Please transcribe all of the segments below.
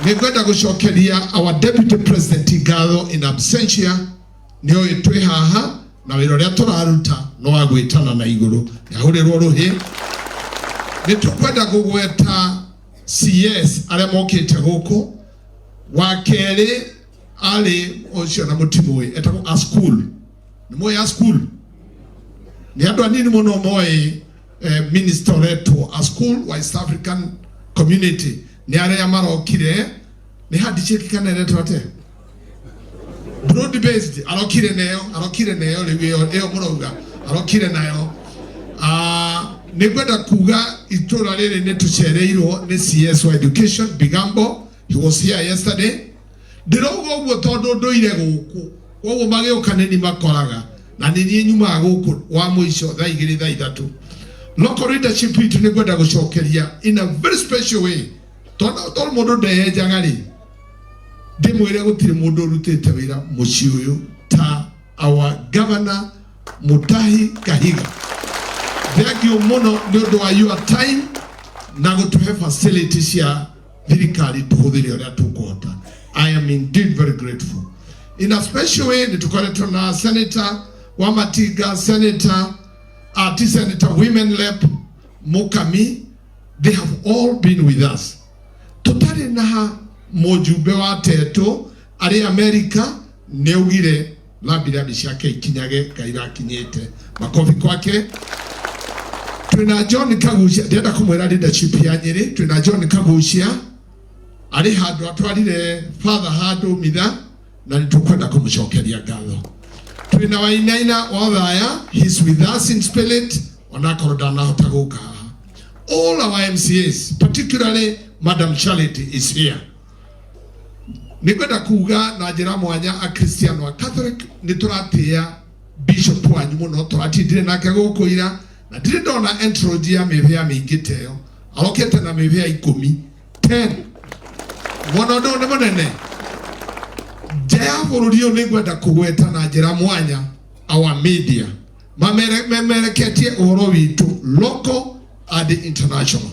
Nĩ ngwenda gũcokeria our deputy president ngatho in absentia, nĩ oĩ twĩ haha na wĩra ũrĩa tũraruta no wa gwĩtana na igũrũ, nĩ ahũrĩrwo rũhĩ. Nĩ tũkwenda kũgweta CS arĩa mokĩte gũkũ. Wa kerĩ arĩ ũcio na mũtimũĩ etagwo a school, nĩ mũĩ a school, nĩ andũ anini mũno moĩ minister ũretwo a school wa East African Community, nĩ arĩa marokire nĩ handshake kana ĩretwo atĩa, broad based, arokire neyo, arokire neyo rĩu ĩyo ĩyo mũrauga arokire nayo. Ah, nĩ ngwenda kuga itũra rĩrĩ nĩ tũcereirwo nĩ CS wa education Bigambo, he was here yesterday. Ndĩrauga ũguo tondũ ndũire gũkũ, koguo magĩũka nĩ ni makoraga na nĩ niĩ nyumaga gũkũ wa mũico thaa 2 thaa 3. Local leadership itũ nĩ ngwenda gũcokeria in a very special way, tondũ tondũ mũndũ ndeyenjaga rĩ, ndĩmwĩre gũtirĩ mũndũ ũrutĩte wĩra mũciĩ ũyũ ta our governor Mutahi Kahiga. Thank you mũno nĩ ũndũ wa your time na gũtũhe facility cia thirikari tũhũthĩre ũrĩa tũkũhota. I am indeed very grateful. In a special way nĩ tũkoretwo na Senator Wamatinga, Senator ti Senator Women Rep Mukami, they have all been with us. Tũtarĩ na mũjumbe wa Teto arĩ America, nĩ augire rambirambi ciake ikinyage Ngai rakinyĩte, makobi kwake. Twĩna John Kagucia, ndĩrenda kũmwĩra leadership ya Nyĩrĩ, twĩna John Kagucia arĩ handũ atwarire father handũ mitha na nĩ tũkwenda kũmũcokeria ngatho. Twĩna Wainaina wa Othaya, he's with us in spirit onakorwo ndanahota gũka haha. All our MCAs, particularly Madam Charity is here. Nĩ ngwenda kuga na njĩra mwanya Akristiano a Catholic nĩ tũratĩĩa bishop wanyu mũno, tũratindire nake gũkũ ira na ndirĩ ndona entourage ya mĩhĩa mĩingĩ ta ĩyo, arokĩte na mĩhĩa 10 10, mwana ũndũ ũyũ nĩ mũnene nja ya bũrũri ũyũ. Nĩ ngwenda kũgweta na njĩra mwanya our media memereketie ũhoro witũ local and international,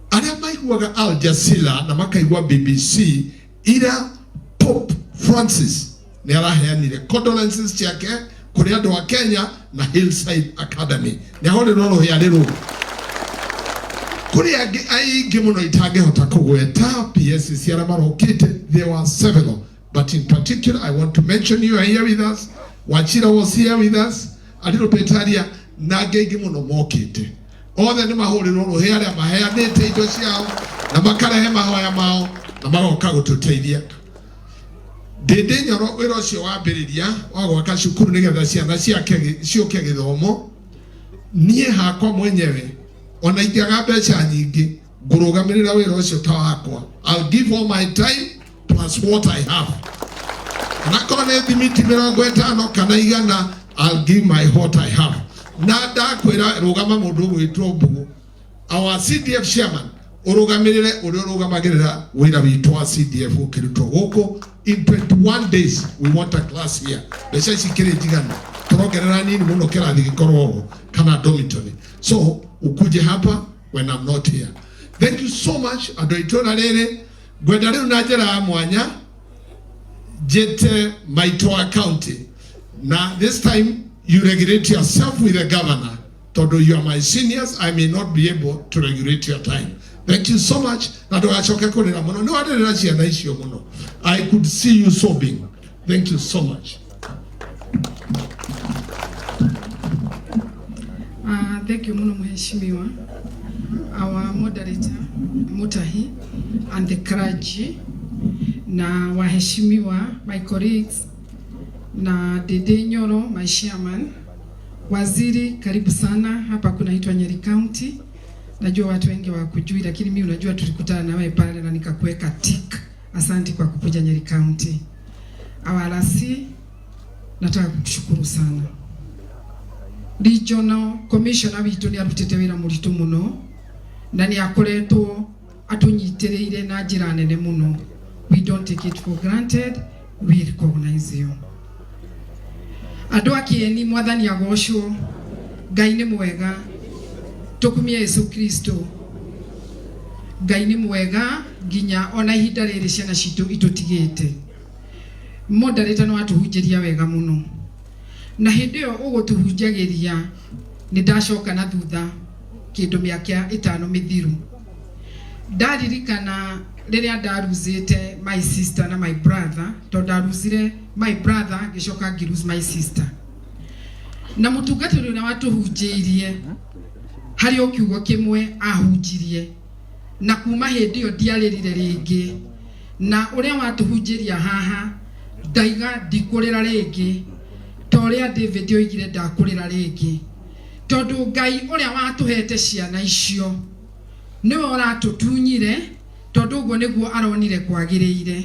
arĩa maiguaga Al Jazeera na makaigua BBC. Ira Pope Francis nĩ araheanire condolences ciake kũrĩ andũ a Kenya na Hillside Academy, nĩ ahũrĩrwo rũhĩa rĩrũ. Kũrĩ angĩ aingĩ mũno itangĩhota kũgweta, PSC arĩa marokĩte, there were several, but in particular I want to mention you are here with us. Wachira was here with us a little bit earlier, na angĩ aingĩ mũno mokĩte, othe nĩ mahũrĩrwo rũhĩ arĩa maheanĩte indo ciao na makarehe mahoya mao na magoka gũtũteithia. Ndĩndĩ Nyoro, wĩra ũcio wambĩrĩria wa gwaka cukuru nĩgetha ciana ciake ciũke gĩthomo, niĩ hakwa mwenyewe ona ingĩaga mbeca nyingĩ ngũrũgamĩrĩra wĩra ũcio ta wakwa. I'll give all my time plus what I have, onakorwo nĩ thimiti 50 kana 100, I'll give my what I have. Na ndakwĩra rũgama mũndũ ũgwĩtwo Mbugu, our CDF chairman, ũrũgamĩrĩre ũrĩa ũrũgamagĩrĩra wĩra witũ wa CDF ũkĩrutwo gũkũ. In 21 days we want a class here. Mbeca ici ikĩrĩ njiganu, tũrongerera nini mũno kĩrathi gĩkorwo ho kana dormitory, so ukuje hapa when I'm not here. Thank you so much, andũ a itũra rĩrĩ. Ngwenda rĩu na njĩra ya mwanya njĩte maitũ wa county, na this time you regulate yourself with the governor, tondũ you are my seniors, I may not be able to regulate your time. Thank you so much, na ndũgacoke kũrĩra mũno, nĩ warĩrĩra ciana icio mũno. I could see you sobbing. Thank you so much. Thank you muno, Mheshimiwa, our moderator Mutahi and the clergy na waheshimiwa, my colleagues, na Dede Nyoro, my chairman. Waziri, karibu sana hapa kunaitwa Nyeri County. Najua watu wengi hawakujui, lakini mimi unajua tulikutana na wewe pale na nikakuweka tick. Asante kwa kukuja Nyeri County. Our RC, nataka kukushukuru sana. Regional Commissioner witũ nĩ arutĩte wĩra mũritũ mũno na nĩ akoretwo atũnyitĩrĩire na njĩra nene mũno. We don't take it for granted, we recognize you. Andũ a Kĩeni, mwathani agocwo, Ngai nĩ mwega, tũkumie Yesu Kristo. Ngai nĩ mwega nginya ona ihinda rĩrĩ ciana citũ itũtigĩte. Moderator nĩ watũhunjĩria wega mũno, na hĩndĩ ĩyo ũgũtũhunjagĩria nĩ ndacoka na thutha kĩndũ mĩaka 5 mĩthiru. Ndaririkana rĩrĩa ndaruzĩte my sister na my brother, tondũ ndaruzire my brother ngĩcoka ngĩ lose my sister. Na mũtungatĩri ũrĩa watũhunjĩirie harĩ o kiugo kĩmwe ahunjirie, na kuma hĩndĩ ĩyo ndiarĩrire rĩngĩ. Na ũrĩa watũhunjĩria haha ndaiga ndikũrĩra rĩngĩ, ta ũrĩa David oigire ndakũrĩra rĩngĩ, tondũ Ngai ũrĩa watũhete ciana icio nĩwe ũratũtunyire, tondũ ũguo nĩguo aronire kwagĩrĩire.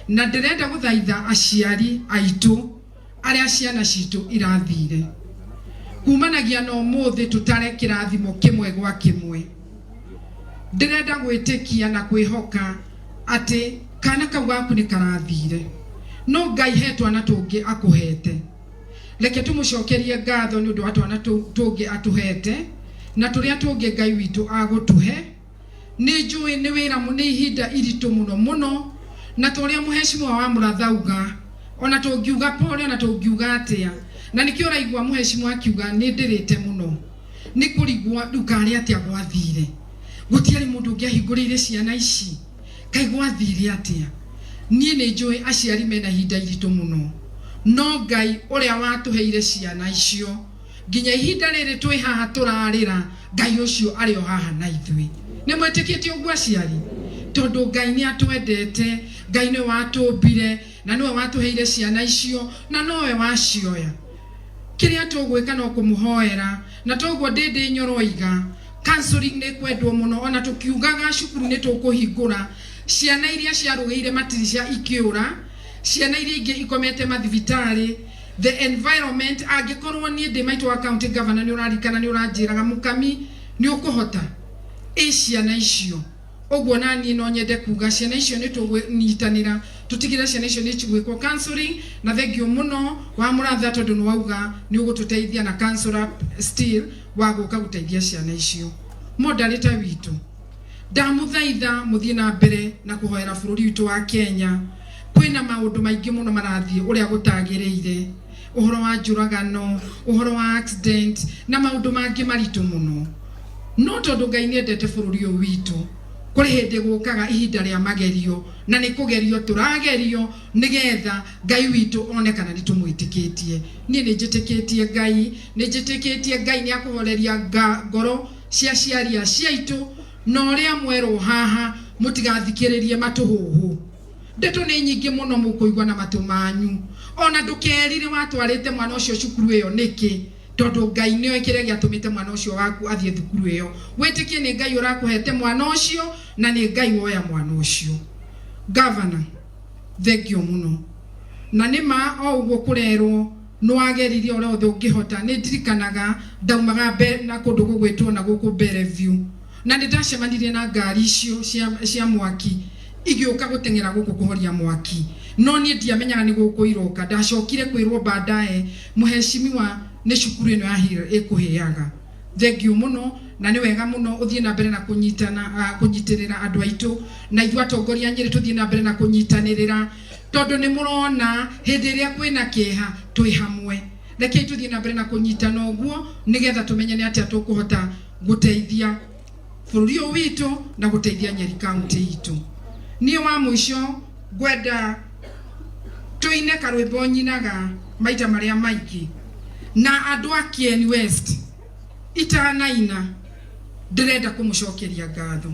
Na ndĩrenda gũthaitha aciari aitũ arĩa ciana citũ irathire kumanagia na ũmũthĩ tũtare kĩrathimo kĩmwe gwa kĩmwe. Ndĩrenda gwĩtĩkia na kwĩhoka atĩ kana kau gaku nĩ karathire, no Ngai he twana tũngĩ akũhete. Reke tũmũcokerie ngatho nĩ ũndũ wa twana tũngĩ atũhete, na tũrĩa tũngĩ Ngai witũ agũtũhe. Nĩ njũĩ nĩ wĩra nĩ ihinda iritũ mũno mũno, na ta ũrĩa mũheshimiwa wa Mũrathauga, ona tũngiuga pole, ona tũngiuga atĩa, na nĩkĩo ũraigua mũheshimiwa akiuga nĩ ndĩrĩte mũno, nĩ kũrigwo rĩu karĩ atĩa gwathire. Gũtiarĩ mũndũ ũngĩahingũrĩire ciana ici, kaĩ gwathire atĩa? Niĩ nĩ njũĩ aciari mena ihinda iritũ mũno, no Ngai ũrĩa watũheire ciana icio nginya ihinda rĩrĩ twĩ haha tũrarĩra, Ngai ũcio arĩ o haha na ithuĩ. Nĩ mwĩtĩkĩtie ũguo aciari? Tondũ Ngai nĩ atwendete, Ngai nĩwe watũmbire na nĩwe watũheire ciana icio na nowe wacioya. Kĩrĩa tũgwĩka no kũmũhoera, na toguo Ndĩndĩ Nyoroiga, counseling nĩ kwendwo mũno. Ona tũkiugaga cukuru nĩ tũkũhingũra, ciana iria ciarũgĩire matirica ikĩũra, ciana iria ingĩ ikomete mathibitarĩ, the environment. Angĩkorwo niĩ ndĩ maitũ wa county governor, nĩ ũrarikana nĩ ũranjĩraga mũkami nĩ ũkũhota ĩ ciana icio ũguo, na niĩ no nyende kuga ciana icio nĩ tũgũnyitanĩra tũtigĩre ciana icio nĩ cigwĩkwo counseling. Na thengio mũno wa Mũratha, tondũ nĩ wauga nĩ ũgũtũteithia na counselor still wa gũka gũteithia ciana icio. Moderator witũ, ndamũthaitha mũthiĩ na mbere na kũhoera bũrũri witũ wa Kenya. Kwĩna maũndũ maingĩ mũno marathiĩ ũrĩa gũtagĩrĩire, ũhoro wa njũragano, ũhoro wa accident na maũndũ mangĩ maritũ mũno, no tondũ Ngai nĩ endete bũrũri ũyũ witũ, kũrĩ hĩndĩ gũkaga ihinda rĩa magerio, na nĩ kũgerio tũragerio nĩgetha Ngai witũ one kana nĩ tũmwĩtĩkĩtie. Niĩ nĩ njĩtĩkĩtie Ngai, nĩ njĩtĩkĩtie Ngai nĩ akũhoreria ngoro cia aciari aciaitũ, na ũrĩa mwerwo haha mũtigathikĩrĩrie matũhũhũ. Ndeto nĩ nyingĩ mũno mũkũigua na matũ manyu. Ona ndũkerire watwarĩte mwana ũcio cukuru ĩyo nĩkĩ, tondũ Ngai nĩoĩ kĩrĩa gĩatũmĩte mwana ũcio waku athiĩ thukuru ĩyo. Wĩtĩkie nĩ Ngai ũrakũhete mwana ũcio na nĩ Ngai woya mwana ũcio. Governor, thengio mũno, na nĩ ma o ũguo kũrerwo nĩ wageririe ũrĩa wothe ũngĩhota. Nĩ ndirikanaga ndaumaga na kũndũ gũgwĩtwo na gũkũ Bellevue, na nĩ ndacemanirie na ngari icio cia mwaki igĩũka gũteng'era gũkũ kũhoria mwaki, no niĩ ndiamenyaga nĩ gũkũ iroka. Ndacokire kwĩrwo baadaye, mũheshimiwa, nĩ cukuru ĩno ya Hill ĩkũhĩaga. Thengio mũno, na nĩ wega mũno ũthiĩ na mbere na kũnyitana, kũnyitĩrĩra andũ aitũ, na ithuĩ atongoria a Nyĩrĩ tũthiĩ na mbere na kũnyitanĩrĩra, tondũ nĩ mũrona hĩndĩ ĩrĩa kwĩna kĩeha twĩ hamwe. Rekei tũthiĩ na mbere na kũnyitana ũguo nĩgetha tũmenye nĩ atĩa tũkũhota gũteithia bũrũri ũyũ witũ na gũteithia Nyeri County itũ. Niĩ wa mũico ngwenda tũine karwĩmbo nyinaga maita marĩa maingĩ na andũ a Kieni West. Itanaina, ndĩrenda kũmũcokeria ngatho.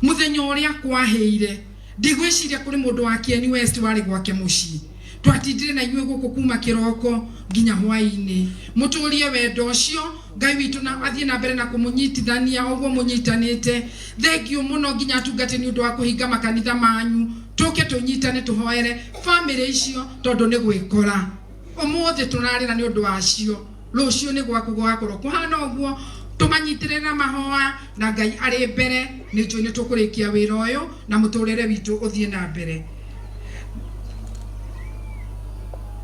Mũthenya ũrĩa kwahĩire, ndigwĩciria kũrĩ mũndũ wa Kieni West warĩ gwake mũciĩ. Twatindire na inyuĩ gũkũ kuma kĩroko nginya hwaĩ-inĩ. Mũtũrie wendo ũcio, Ngai witũ na athiĩ na mbere na kũmũnyitithania o ũguo mũnyitanĩte. Thengio mũno nginya atungati nĩ ũndũ wa kũhinga makanitha manyu, tũke tũnyitane tũhoere bamĩrĩ icio, tondũ nĩ gwĩkora ũmũthĩ tũrarĩra nĩ ũndũ wacio, rũciũ nĩ gwaku gũgakorwo kũhana ũguo. Tũmanyitĩrĩre na mahoya na Ngai arĩ mbere, nĩ njũĩ nĩ tũkũrĩkia wĩra ũyũ na mũtũrĩre witũ ũthiĩ na mbere.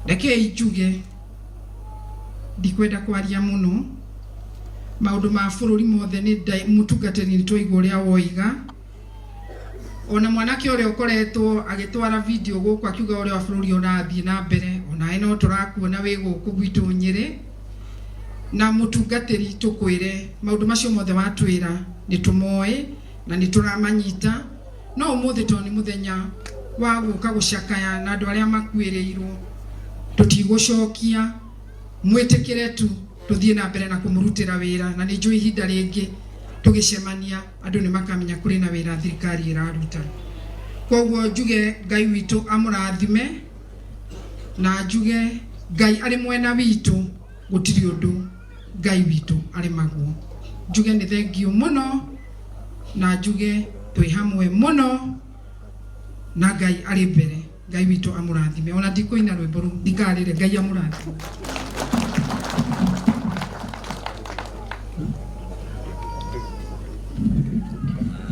Rekei njuge, ndikwenda kwaria mũno, maũndũ ma bũrũri mothe nĩ mũtungatĩri nĩ twaigua ũrĩa woiga. Ona mwanake ũrĩa ũkoretwo agĩtwara video gũkũ akiuga ũrĩa wa bũrũri ũrathiĩ na mbere, onawe no tũrakuona wĩ gũkũ gwitũ Nyĩrĩ. Na mũtungatĩri tũkwĩre maũndũ macio mothe watwĩra nĩ tũmoĩ na nĩ tũramanyita, no ũmũthĩ tondũ nĩ mũthenya wa gũka gũcakaya na andũ arĩa makuĩrĩirwo, tũtigũcokia, mwĩtĩkĩre tu tũthiĩ na mbere na kũmũrutĩra wĩra, na nĩ njũĩ ihinda rĩngĩ tũgĩcemania andũ nĩ makamenya kũrĩ na wĩra thirikari ĩraruta. Koguo njuge Ngai witũ amũrathime, na njuge Ngai arĩ mwena witũ, gũtirĩ ũndũ Ngai witũ aremagwo. Njuge nĩ thengiũ mũno, na njuge twĩ hamwe mũno, na Ngai arĩ mbere. Ngai witũ amũrathime. Ona ndikũina rwĩmbo rũu, ndikarĩre. Ngai amũrathime.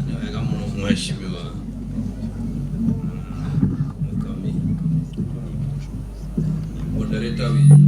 Nĩ wega mũno mheshimiwa Mukami, moderator witũ.